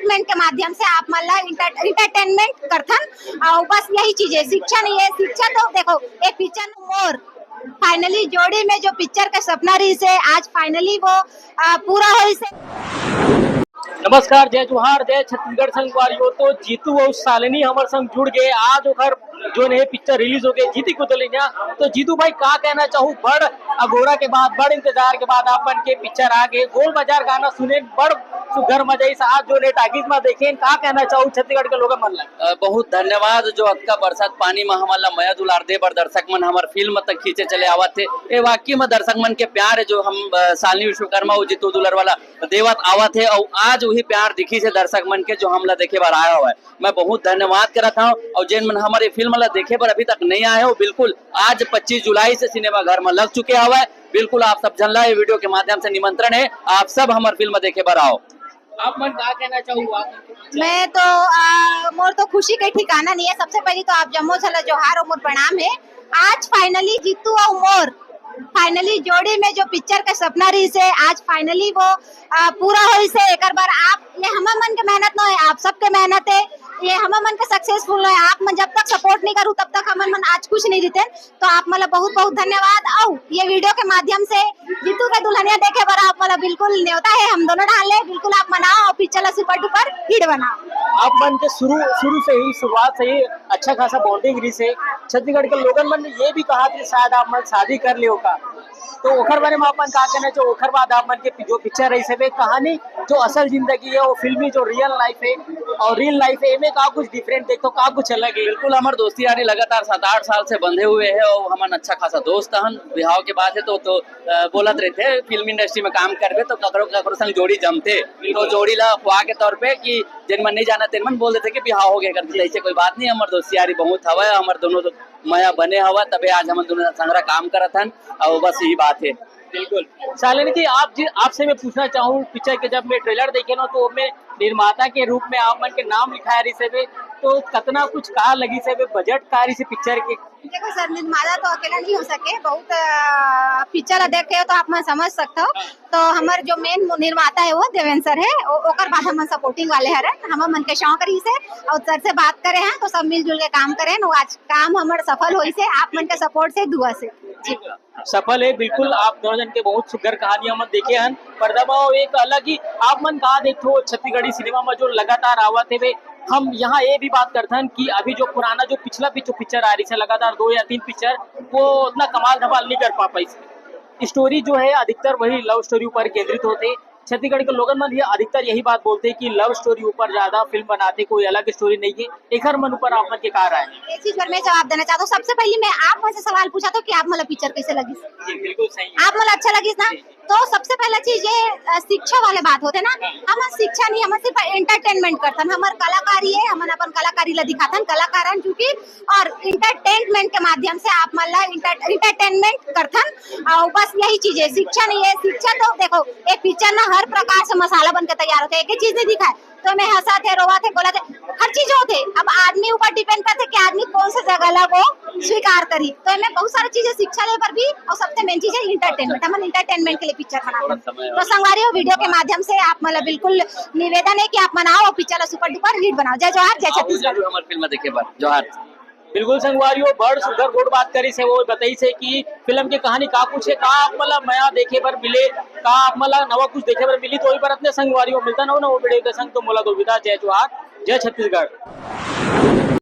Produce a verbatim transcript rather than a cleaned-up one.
Entertainment के माध्यम से आप मन ला एंटरटेनमेंट करथन। और बस यही चीज है, शिक्षा नहीं है, शिक्षा तो देखो, एक पिक्चर मोर फाइनली जोड़ी में जो पिक्चर का सपना रहिस हे, आज फाइनली वो अ, पूरा होइस हे। नमस्कार, जय जोहार, जय छत्तीसगढ़ संगवारी हो। तो जीतू अउ शालिनी हमर संग जुड़ गए आज, ओकर जो ने पिक्चर रिलीज हो गए जीती कुतुलिया। तो जीतू भाई, का कहना चाहू, बड़ अगोरा के बाद, बड़ इंतजार के बाद आप मन के पिक्चर आ गए। गोल बाजार गाना सुने, बड़ सुघर मजा इस आज जो ने टाकीज में देखे, का कहना चाहू छत्तीसगढ़ के लोगन मन ला? अ, बहुत धन्यवाद जो अतका बरसात पानी में हमन ला मया दुलार दे बर दर्शक मन हमर फिल्म तक खींचे चले आवत हे। ये वाकई में दर्शक मन के प्यार है जो हम, अ, शालिनी विश्वकर्मा अउ जीतू दुलर वाला देवत आवत हे, अउ आज वही प्यार दिखिस हे दर्शक मन के जो हमला देखे बर आए हवय। मैं बहुत धन्यवाद करत हव, अउ जेन मन हमर ये फिल्म ला देखे बर अभी तक नहीं आए हो, बिल्कुल आज पच्चीस जुलाई से सिनेमा घर में लग चुके हवय। बिल्कुल आप सब झन ला ये वीडियो के माध्यम से निमंत्रण है, आप सब हमर फिल्म देखे बर आओ। आप मन का कहना चाहू आप? मैं तो, आ, मोर तो खुशी के ठिकाना नहीं है। सबसे पहली तो आप जम्मो झन ला जोहार और मोर प्रणाम है। आज फाइनली जीतू और मोर फाइनली जोड़ी में जो पिक्चर का सपना रहिस हे, आज फाइनली वो, आ, पूरा होइस हे। एकर बर आप, ये हमर मन के मेहनत न है, आप सबके मेहनत है, ये हमर मन के सक्सेसफुल है। आप मन जब तक सपोर्ट नहीं करू तब तक हमर मन आज कुछ नहीं रहितेन। तो आप मन ला बहुत बहुत धन्यवाद। अउ ये वीडियो के माध्यम से जीतू के दुल्हनिया देखे बर आप मन ला बिल्कुल न्योता है हम दोनों डाल ले, बिल्कुल आप मन आओ और पिक्चर ला सुपर डुपर हिट बनाओ। आप मन के शुरू, शुरू से ही, शुरुआत से ही अच्छा खासा बॉन्डिंग रहिस हे। छत्तीसगढ़ के लोगन मन ये भी कहा कि शायद आप मन शादी कर लियो का, तो ओकर बारे में आप मन का कहना चाहो? ओकर बाद आप मन के जो पिक्चर रहिस हे, कहानी जो असल जिंदगी है, वो फिल्मी जो रियल लाइफ है और रियल लाइफ है, एमे का कुछ डिफरेंट देखथो, का कुछ अलग है? बिल्कुल, हमर दोस्ती यारी लगातार सात आठ साल से बंधे हुए है और हमन अच्छा खासा दोस्त हन। बिहाव के बात है तो, तो अ, बोलत रहिथे, फिल्म इंडस्ट्री में काम करबे तो ककरो ककरो संग जोड़ी जमथे, तो जोड़ी ला अफवाह के तौर पे कि जेन मन नहीं जानत तेन मन बोल देथे कि बिहाव हो गए करके। ऐसे कोई बात नहीं, हमर दोस्ती यारी बहुत हवय, हमर दोनों तो मया बने हवय, तबे आज हमन दोनों संगरा काम करत हन, और बस यही बात है। बिल्कुल। शालिनी जी, आप जी, आपसे मैं पूछना चाहूँ, पिक्चर के जब मैं ट्रेलर देखे ना, तो मैं निर्माता के रूप में आप मन के नाम लिखाया रहिस हे, तो कतना कुछ का लगिस हे, बजट का रहिस हे पिक्चर के? देखो सर, निर्माता तो अकेला नहीं हो सके, बहुत, अ, पिक्चर ला देख के तो आप मन समझ सकते हो। तो हमर जो मेन निर्माता है वो देवेंद्र सर है, ओ-, ओकर बाद हमन सपोर्टिंग वाले हरन। हमर मन के शौक रहिस हे और सर से बात करे हैं तो सब मिलजुल के काम करे हैं। वो आज काम हमर सफल होइस हे आप मन के सपोर्ट से, दुआ से। जी। सफल है, बिल्कुल। आप दोनों जन के बहुत सुघर कहानी हमन देखे हन। पर्दा में एक अलग ही आप मन का देखो छत्तीसगढ़ी सिनेमा में जो लगातार आवत हे वे, हम यहाँ ये भी बात करथन कि अभी जो पुराना जो पिछला भी जो पिक्चर आ रहिस हे लगातार दो या तीन पिक्चर, वो उतना कमाल धमाल नहीं कर पा पाइस। स्टोरी जो है अधिकतर वही लव स्टोरी ऊपर केंद्रित होथे। छत्तीसगढ़ के लोगन मन ये अधिकतर यही बात बोलथे कि लव स्टोरी ऊपर ज्यादा फिल्म बनाथे, कोई अलग स्टोरी नहीं है। एखर मन ऊपर आप मन के का राय है? ये चीज पर मैं जवाब देना चाहता हूँ। सबसे पहले मैं आप मन से सवाल पूछा था कि आप मन ला पिक्चर कैसे लगिस? जी, बिल्कुल सही है। आप मन ला अच्छा लगिस ना? जी, जी। तो सबसे पहला चीज ये, अ, शिक्षा वाले बात होथे ना, हमन शिक्षा नहीं, हमन सिर्फ एंटरटेनमेंट करथन, हमर कलाकारी है, हमन अपन कलाकारी ला दिखाथन, कलाकार हन चूंकि, और एंटरटेनमेंट के माध्यम से आप मन ला एंटर-, एंटरटेनमेंट करथन। और बस यही चीज है, शिक्षा नहीं है। शिक्षा तो देखो, एक पिक्चर ना हर प्रकार से मसाला बन के तैयार होथे, एक ही चीज नहीं दिखाए। तो एमे हंसत हे, रोवत हे, बोलत हे, हर चीज होथे। अब आदमी ऊपर डिपेंड करथे कि आदमी कौन से जगह ला वो स्वीकार करी। तो एमे बहुत सारी चीजें शिक्षा ले बर भी, और सबसे मेन चीज है एंटरटेनमेंट। हमन एंटरटेनमेंट के लिए पिक्चर बनाथन। तो संगवारी हो, वीडियो के माध्यम से आप मन ला बिल्कुल निवेदन है कि आप मन आओ और पिक्चर ला सुपर डुपर हिट बनाओ। जय जोहार, जय छत्तीसगढ़। जरूर हमर फिल्म देखे बर। जोहार। बिल्कुल संगवारी हो, बड़ सुघर गोठ बात करिस हे, वो बताइस हे कि फिल्म के कहानी का कुछ है, का आप मन ला मया देखे बर मिले, का आप मन ला नवा कुछ देखे बर मिली, तो वही पर अपने संगवारी हो मिलथन नवा वीडियो के संग। तो मोला दो विदा, जय जोहार, जय छत्तीसगढ़।